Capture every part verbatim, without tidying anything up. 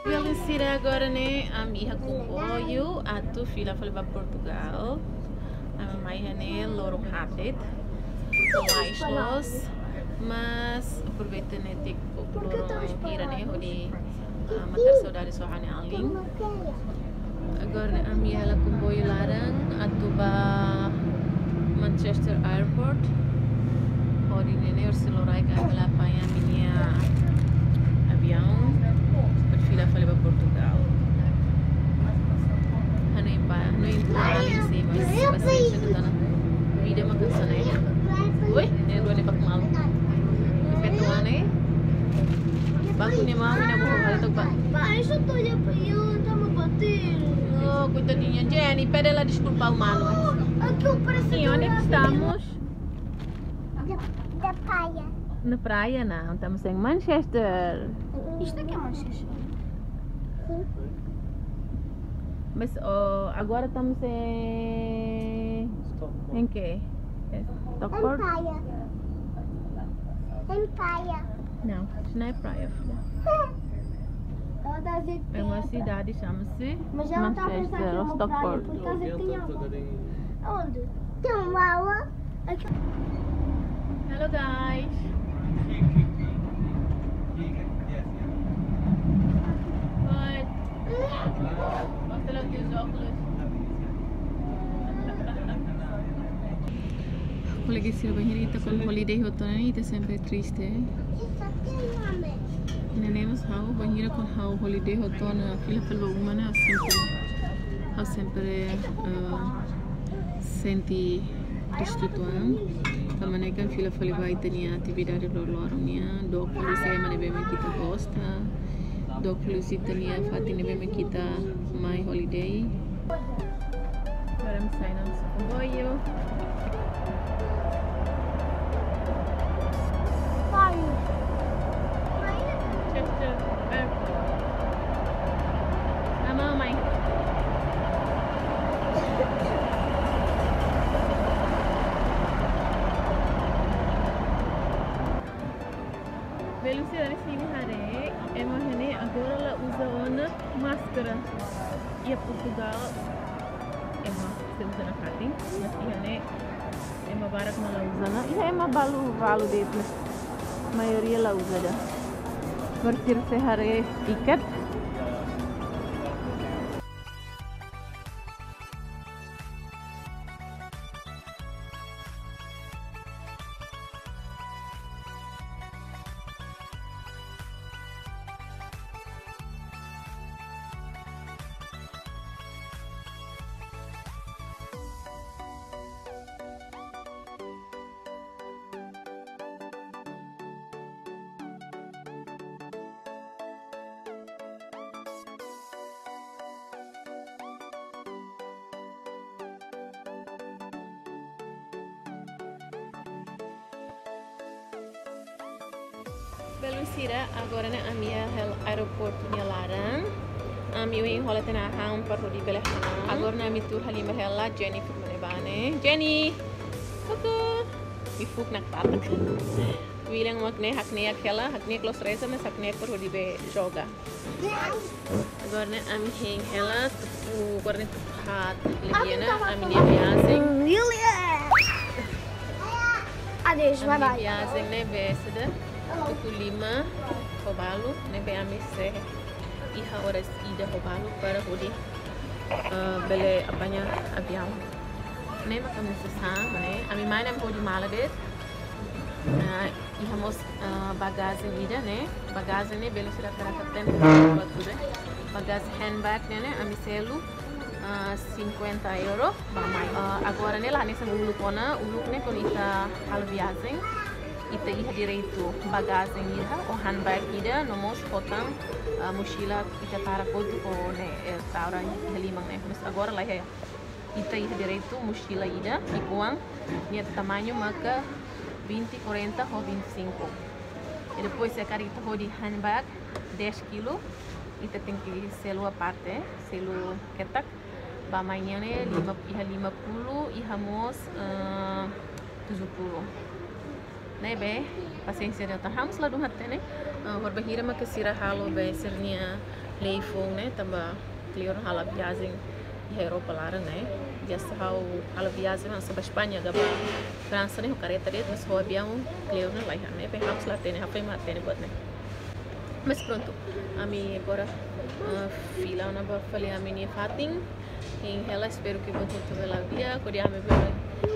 Belun sira, agora ne'e ami iha komboiu atu fila fali ba Portugal. Ami mai iha ne'e loron haat de'it. Lais loos, mas aproveita netik loron hira ne'e hodi, ah, matar saudade ho ha'u-nia alin. Agora ne'e ami iha hela komboiu laran atu ba Manchester Airport. Hodi nune'e orsida loraik ami bele apaña ami-nia aviaun atu fila fali ba Portugal. Hanoin ba, hanoin ba alin sei, mas pasiénsia de'it ona. Vida maka hanesan ne'e. Oi, ne'e rua ne'e bak malu. Efetu ne'e. Baku nia malu, nia mau hal itu, Pak. Pak, eso tuh ya, Pak. Yo, sama batin. Oh, coitadinha, Jenny, pede la deskulpa o malu. Oh, aqui parece. Sim, onde é que estamos? Da, da praia. Na praia, não. Estamos em Manchester. Isto aqui é Manchester. Sim. Mas, oh, agora estamos em, em quê? É Stockport? Em praia. Em praia. Não, isso não é praia, filha. Ela tá a dizer que é uma cidade, chama-se Manchester, Stockport. Mas ela tá a pensar que é uma praia, por causa que tem água. Aonde? Tem uma água. Aqui. Hello, guys. Oi. Mostra aqui os óculos. Kolega sira, bainhira ita kona holiday hotu ona, ita sempre triste. Ne'e mós ha'u, bainhira kona ha'u holiday hotu ona, fila fali ba uma ne'e, ha'u sempre, ha'u sempre, eh, sente triste uitoan. Tanba ne'e kan fila fali ba ita-nia atividade loroloron nian, dook fali husi ema ne'ebé mak ita gosta, dook fali husi ita-nia fatin ne'ebé mak ita mai holiday. Agora ami sai iha komboiu. Pai. Manchester Airport. Ama, mãe. Belun sira, ne'e sira haree, ema iha ne'e agora la uza ona máskara. Iha Portugal ema sei uza nafatin, mas iha ne'e ema barak mak la uza ona. Iha ema balu-balu de'it, maioria la uza ida. Bainhira sira haree tiket. Belun sira, agora ne'e ami iha aeroportu nia laran. Ami ohin hola tiha ona han para hodi bele han. Agora ne'e ami tuur halimar hela, Jenny fuk mane bane. Jenny! Kuku! Imi fuk naktatak. William mak ne'e hakne'ak hela, hakne'ak loos reza, mas hakne'ak para hodi bele joga. Agora ne'e ami hein hela, tuku, agora ne'e tuku haat liu ona, ami-nia viajen. Adeus, bye bye. Ami-nia viajen ne'ebé seidauk tuku lima ho balu, ne'ebé ami sei iha oras ida ho balu para hodi, eh, bele apaña aviaun. Ne'e mak ami-nia sasán, ne'e. Ami mai ne'e hodi mala de'it. Eh, iha mós, eh, bagajen ida ne'e. Bagajen ne'e belun sira, rata-rata ten kilo atu de'it. Bagajen handbag ne'e, ne'e ami selu, eh, cinquenta euro ba mai. Eh, agora ne'e la hanesan uluk ona, uluk ne'e kuandu ita halo viajen, ita iha direitu bagajen ida, ou handbag ida, no mós fó tan, eh, moxila ita tara kotuk ou ne'e, eh, tara iha liman ne'e. Mas agora la iha. Ita iha direitu moxila ida, ki'ikoan, nia tamañu maka vinte, quarenta ou vinte e cinco. E depois, se karik ita hodi handbag dez kilo, ita tenke selu aparte, selu ketak, ba mai nian ne'e lima, iha lima puluh, iha mós, eh, tujuh puluh. Ne'ebé, pasiénsia de'it ona, ha'u mós ladún hatene, eh, horibainhira maka sira halo be sira-nia, Lei foun ne'e, tanba kleur halo viajen iha Europa laran ne'e. Biasa ha'u halo viajen hanesan ba España ka ba Fransa ne'e ho kareta de'it, mas ho aviaun kleur ne'e laiha ne'e. Be ha'u la hatene, ha'u foin mak hatene buat ne'e. Mas prontu, ami agora, ah, fila ona ba fali ami-nia fatin. Hein hela, espera katak buat hotu bele di'ak, hodi ami bele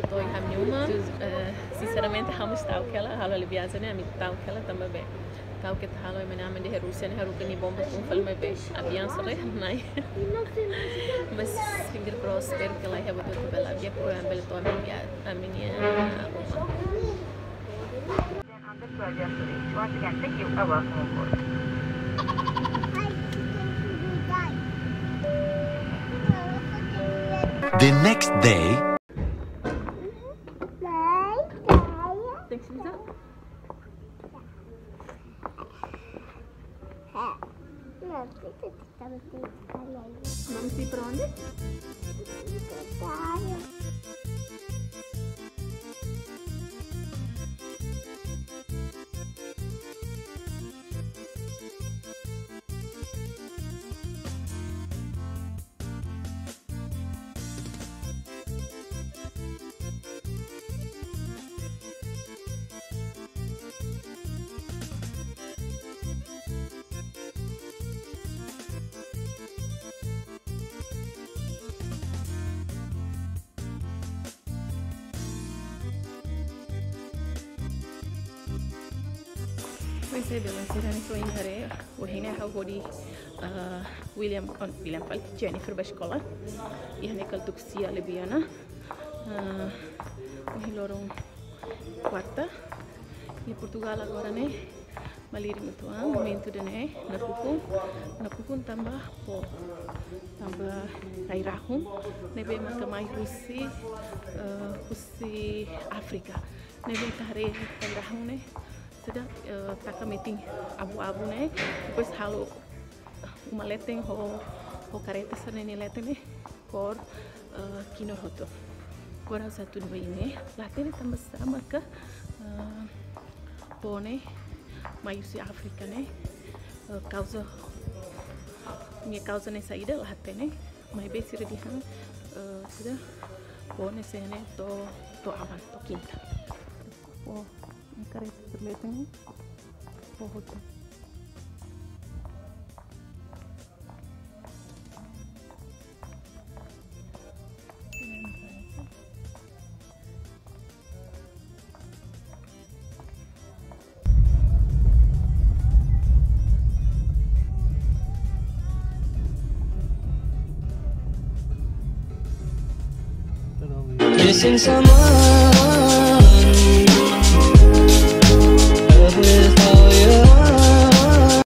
to'o iha ami-nia uma. Eh, sinseramente, ha'u mós ta'uk hela, halo viajen ne'e, ami ta'uk hela tanba be. Ta'uk ita halo, ema ne'e, ami iha Rúsia ne'e, haruka nia bomba tun fali maibé aviaun só laiha na'in. Mas finger cross, espera katak laiha buat hotu bele di'ak, para ami bele to'o ami-nia, ami-nia uma. Once again, thank you. Welcome aboard. The next day. Vamos ir pra onde? Pois é, belun, sira-ne'e foin haree, ohin ne'e ha'u hodi, ah, William, oh, William fali, Jennifer ba eskola. Iha ne'e kala tuku sia liubá ona. Ah, ohin loron kuarta. Iha Portugal agora ne'e malirin uitoan, momentu ida-ne'e nakukun, nakukun tanba ho, tanba rai-rahun ne'ebé maka mai husi, eh, husi Áfrika. Ne'ebé ita haree rai-rahun ne'e, sira, eh, taka metin abu-abu ne'e, depois halo uma leten ho, ho kareta sira-nia leten ne'e, kór, eh, kinur hotu. Agora ha'u sei hatún ba imi, la hatene tanbasá maka, eh, pó ne'e mai husi Áfrika ne'e, eh, kauza, nia kauza ne'e saida la hatene, maibé sira dehan, eh, sira pó ne'e sei hanesan to'o, to'o aban, to'o kinta. Pó, kareta sira leten ne'e, pó hotu. Missing someone.